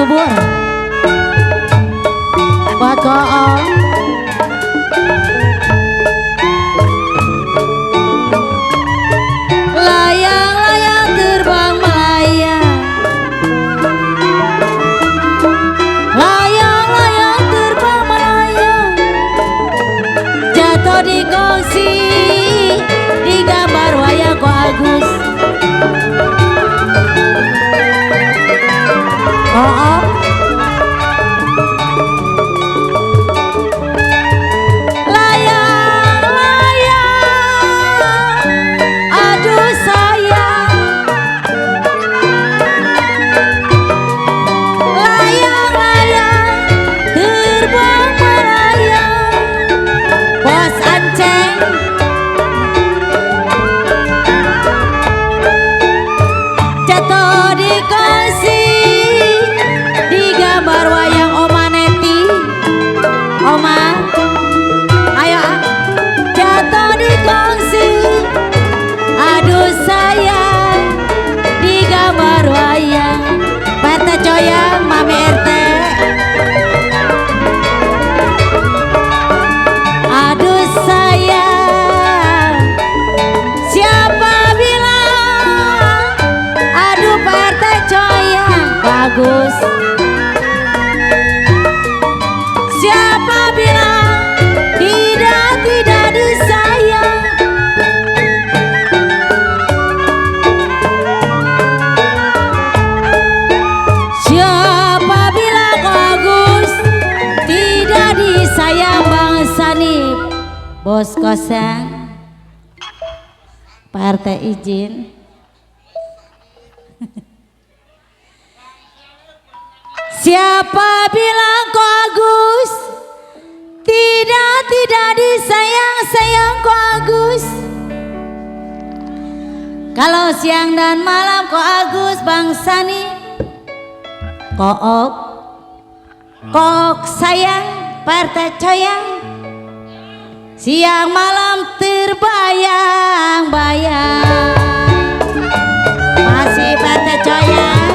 subur buat koong. Layang-layang terbang melayang, layang-layang terbang melayang, jatuh di kongsi di gambar wayang Ko Agus. Oh, Agus. Siapa bilang tidak disayang? Siapa bilang Ko Agus tidak disayang? Bang Sanip bos kosan Pak RT izin. Siapa bilang Ko Agus tidak disayang? Sayang Ko Agus. Kalau siang dan malam Ko Agus Bang Sani Kook sayang Partai coyang, siang malam terbayang-bayang. Masih Partai coyang.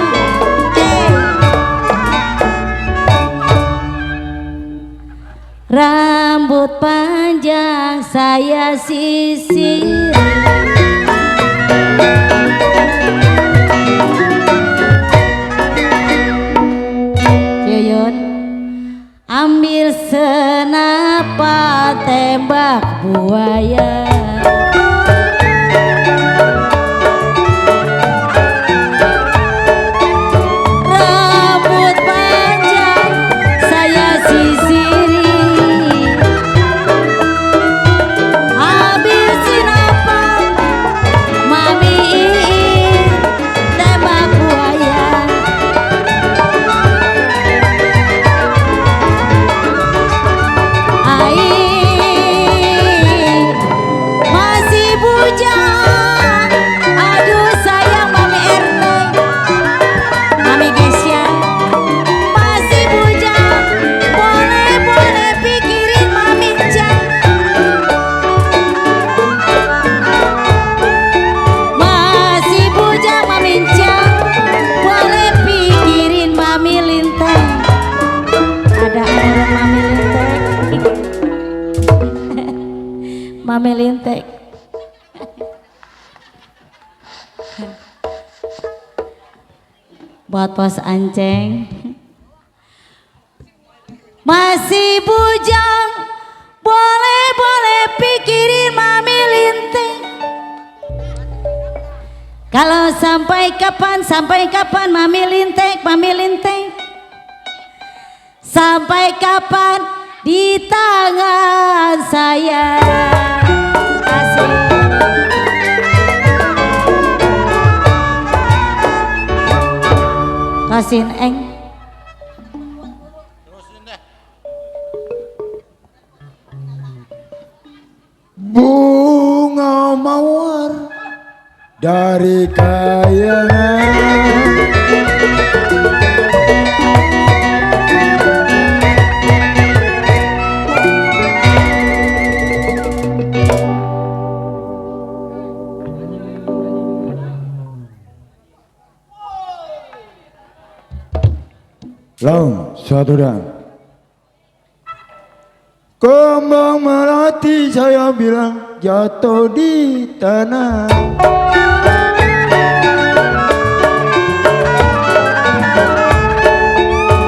Rambut panjang saya sisir, Yuyun ambil senapan tembak buaya. Mami Lintek. Buat pos Anceng. Masih bujang, boleh pikirin Mami Lintek. Kalau sampai kapan Mami Lintek, Mami Lintek. Sampai kapan di tangan saya. Kasin eng. Bunga mawar dari kayangan, Long, satu dan kembang melati saya bilang jatuh di tanah.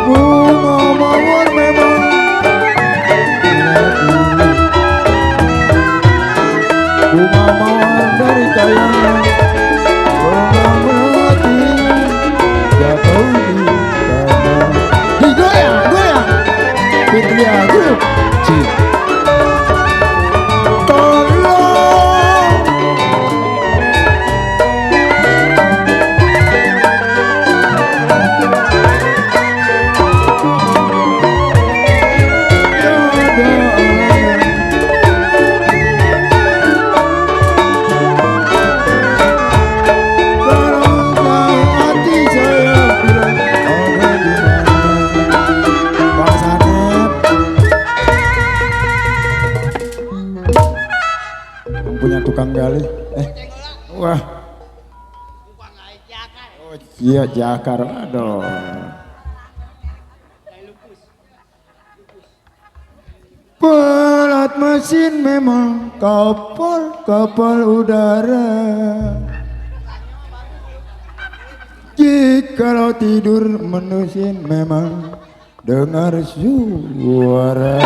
Bunga mawar memang bunga mawar dari kayangan. Kembang melati jatuh di tanah. Digoyang, goyang. Fitria Group. Tolong hati saya bilang ada di mana. Bang Sanet punya tukang gali. Wah. Oh, iya Jakar. Aduh. Pelat mesin memang kapal udara. Jikalau tidur menusin memang dengar suara.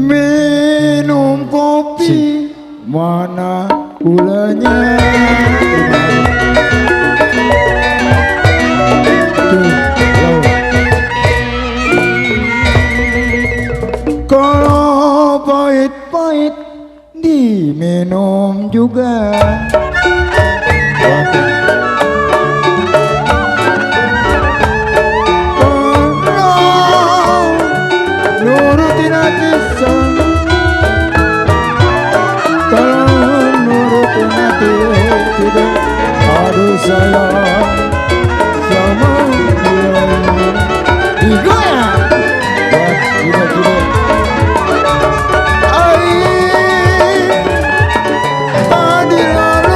Minum kopi mana gulanya. Kalau pahit-pahit diminum juga. Nurutin hati saya, kalau nurutin hati tidak, aduh sayang sama dia. Digoyang buat tidak tadi lalu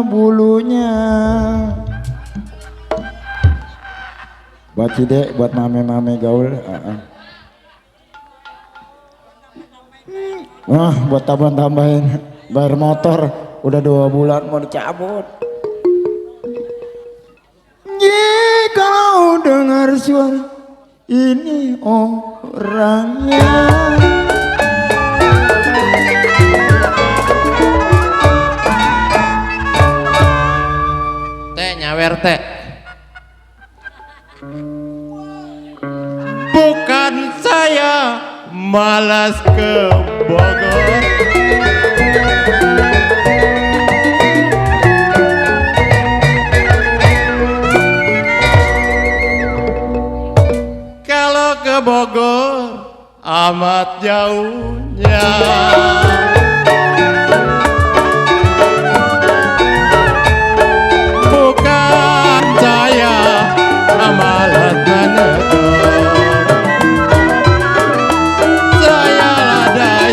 bulunya. Buat Cide, buat mame-mame gaul. Wah, buat tambahin bayar motor udah 2 bulan mau dicabut. Jikalau dengar suara ini orangnya. Nyawer teh bukan saya malas ke Bogor. Kalau ke Bogor amat jauhnya. Saya lada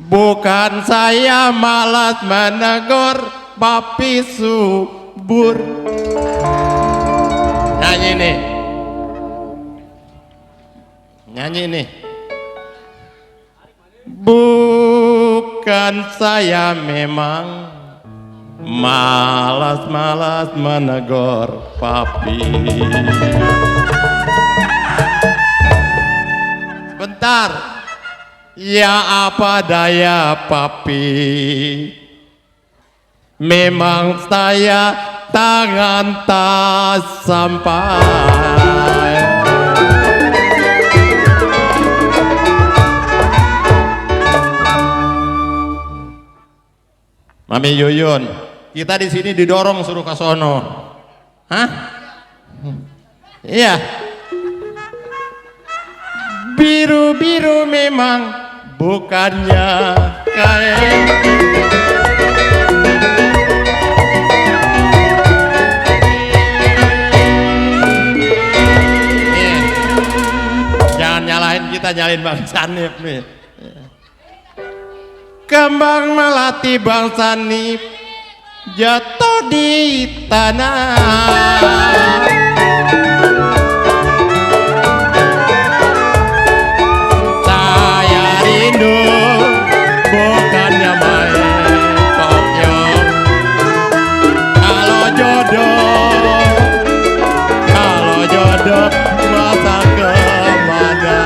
Bukan saya malas menegur papi subur. Nyanyi nih. Nyanyi nih. Bukan saya memang malas-malas menegur papi. Sebentar. Ya apa daya papi, memang saya tangan tak sampai. Mami Yuyun, kita di sini didorong suruh ke sono. Hah? Iya. Biru-biru memang bukannya kain. Nih, jangan nyalahin kita, nyalahin Bang Sanip nih. Kembang melati Bang Sanip jatuh di tanah. Bukannya main kokyong. Kalau jodoh masa kemana.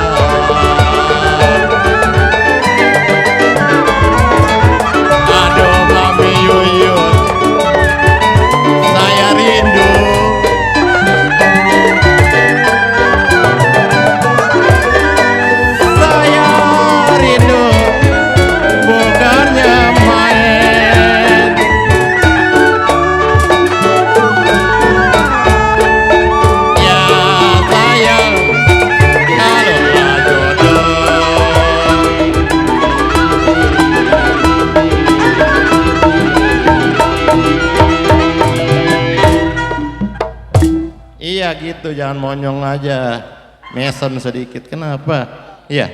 Aduh Mami Yuyun, saya rindu. Saya rindu. Bukannya main. Ya sayang, kalaulah jodoh. Iya gitu, jangan monyong aja. Meson sedikit, kenapa? Iya.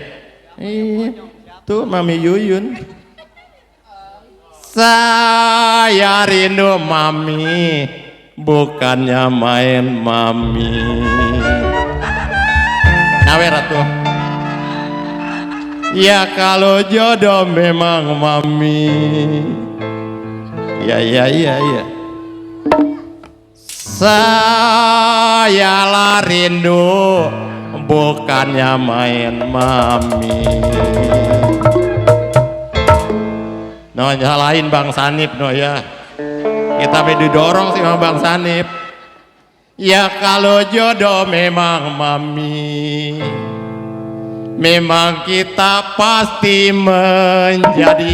Tuh Mami Yuyun. Saya rindu Mami, bukannya main Mami. Nawer atuh. Ya kalau jodoh memang Mami. Ya. Saya lah rindu, bukannya main Mami. No, nyalahin Bang Sanip no ya. Kita didorong sih sama Bang Sanip. Ya kalau jodoh memang Mami, memang kita pasti menjadi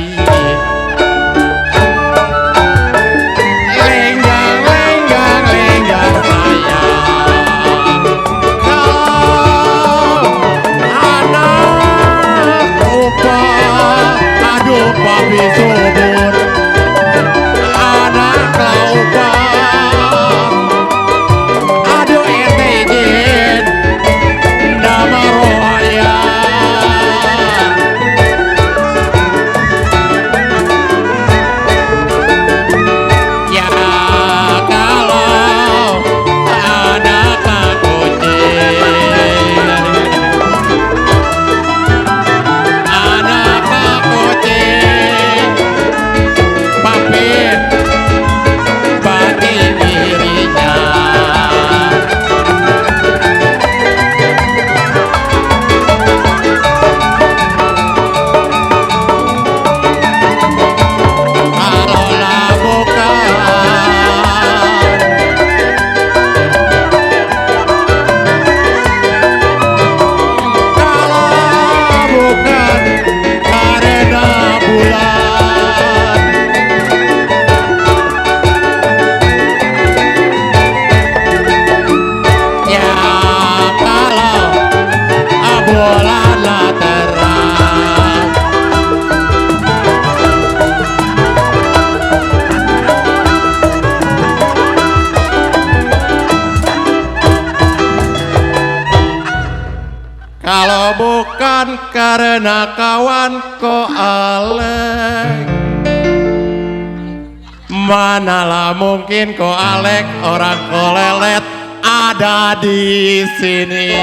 lenggang sayang. Kau anak upah, aduh papi subur, anak laupah, aduh etegin, nama rohaya. Ya kalau anak kucing, anak kucing karena kawan ko Alek. Manalah mungkin ko Alek orang ko lelet ada di sini.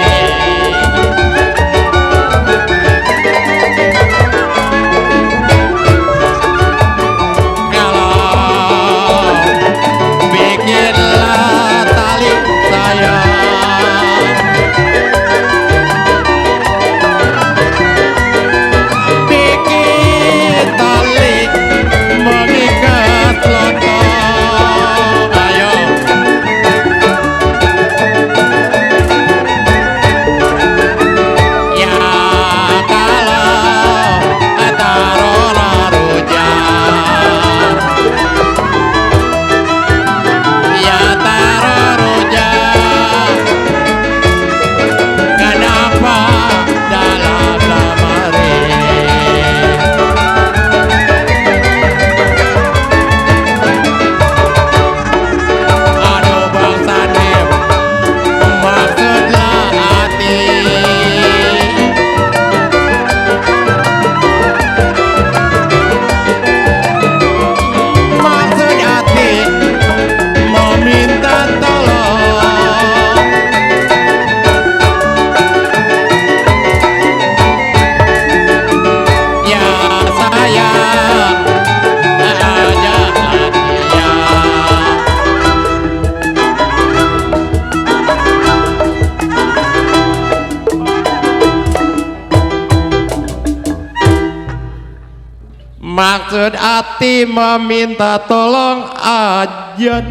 Maksud hati meminta tolong ajan.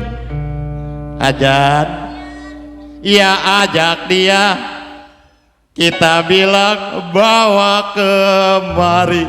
Ajan, ya ajak dia, kita bilang bawa kemari.